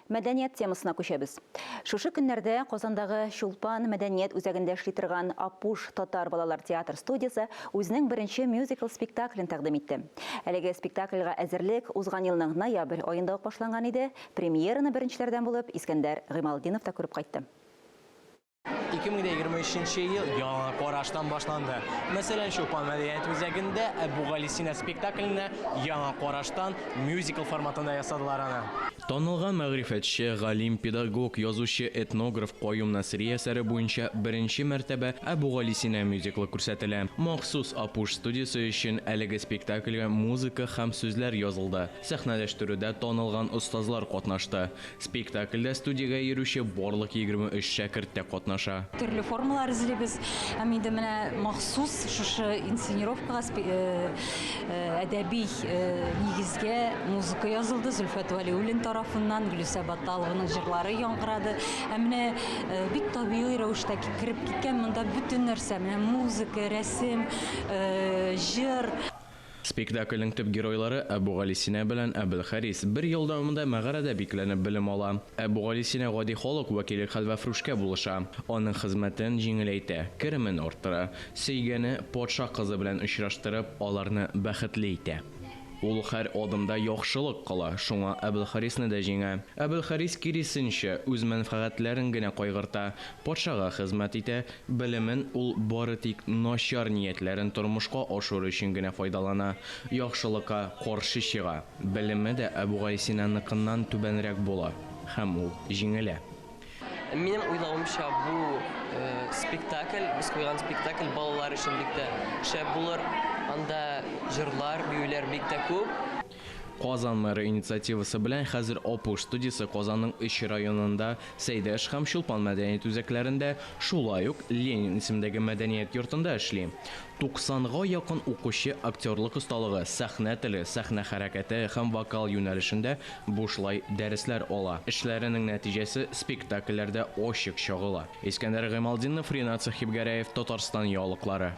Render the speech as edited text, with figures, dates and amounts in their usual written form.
Мәдәният темасына күчәбез. Шушы көннәрдә Казандагы Чулпан мәдәният үзәгендә эшли торган Апуш татар балалар театр студиясе үзенең беренче мюзикл спектаклен тәкъдим итте. Әлеге спектакльгә әзерлек узган елның ноябрь аенда ук башланган иде. Премьераны беренчеләрдән булып Искәндәр Гыймалтдинов та күреп кайтты. 2023 ел яңа караштан башланды. Мәсәлән, Чулпан мәдәният үзәгендә Әбүгалисина спектакленә яңа караштан мюзикл форматында ясадылар аны. Танылган мәгърифәтче, галим, педагог, язучы, этнограф Каюм Насыйри әсәре буенча беренче мәртәбә Әбүгалисина мюзиклы күрсәтелә. Махсус Апуш студиясе өчен әлеге спектакльгә музыка һәм сүзләр язылды, сәхнәләштерүдә танылган остазлар катнашты. Спектакльдә студиягә йөрүче барлык 23 шәкерт тә катнаша. Төрле формалар эзлибез. Һәм инде менә махсус шушы инсценировкага әдәби нигезгә музыка язылды. Зөлфәт Вәлиуллин тарафыннан, Гөлүсә Батталованың җырлары яңгырады. Һәм менә бик табигый рәвештә кереп киткән монда бөтен нәрсә. Менә музыка, рәсем, җыр. Спектакльнең төп геройлары Әбүгалисина белән Әбелхарис бер ел дәвамында мәгарәдә бикләнеп белем ала. Әбүгалисина гади халык вәкиле хәлвәфрүшкә булыша, аның хезмәтен җиңеләйтә, керемен арттыра, сөйгәне патша кызы белән очраштырып, аларны бәхетле итә. Ул һәр адымда яхшылык кыла, шуңа Әбелхарисны да җиңә. Әбелхарис, киресенчә, үз мәнфәгатьләрен генә кайгырта, патшага хезмәт итә, Белемен ул бары тик начар ниятләрен тормышка ашыру өчен генә файдалана, яхшылыка каршы чыга. Белеме дә Әбүгалисинаныкыннан түбәнрәк була, һәм ул җиңелә. Минем уйлавымча, бу спектакль, без куйган спектакль балалар өчен бик тә шәп булыр. Анда җырлар, биюләр бик тә күп. Казан мэры инициативасы белән хәзер Апуш студиясе Казанның өч районында, Сәйдәш һәм Чулпан мәдәният үзәкләрендә, шулай ук Ленин исемендәге мәдәният йортында эшли. 90 га якын укучы актерлык осталыгы, сәхнә теле, сәхнә хәрәкәте һәм вокал юнәлешендә бушлай дәресләр ала. Эшләренең нәтиҗәсе спектакльләрдә ачык чагыла. Искәндәр Гыймалтдинов, Ринат Сәхибгәрәев, Татарстан яңалыклары.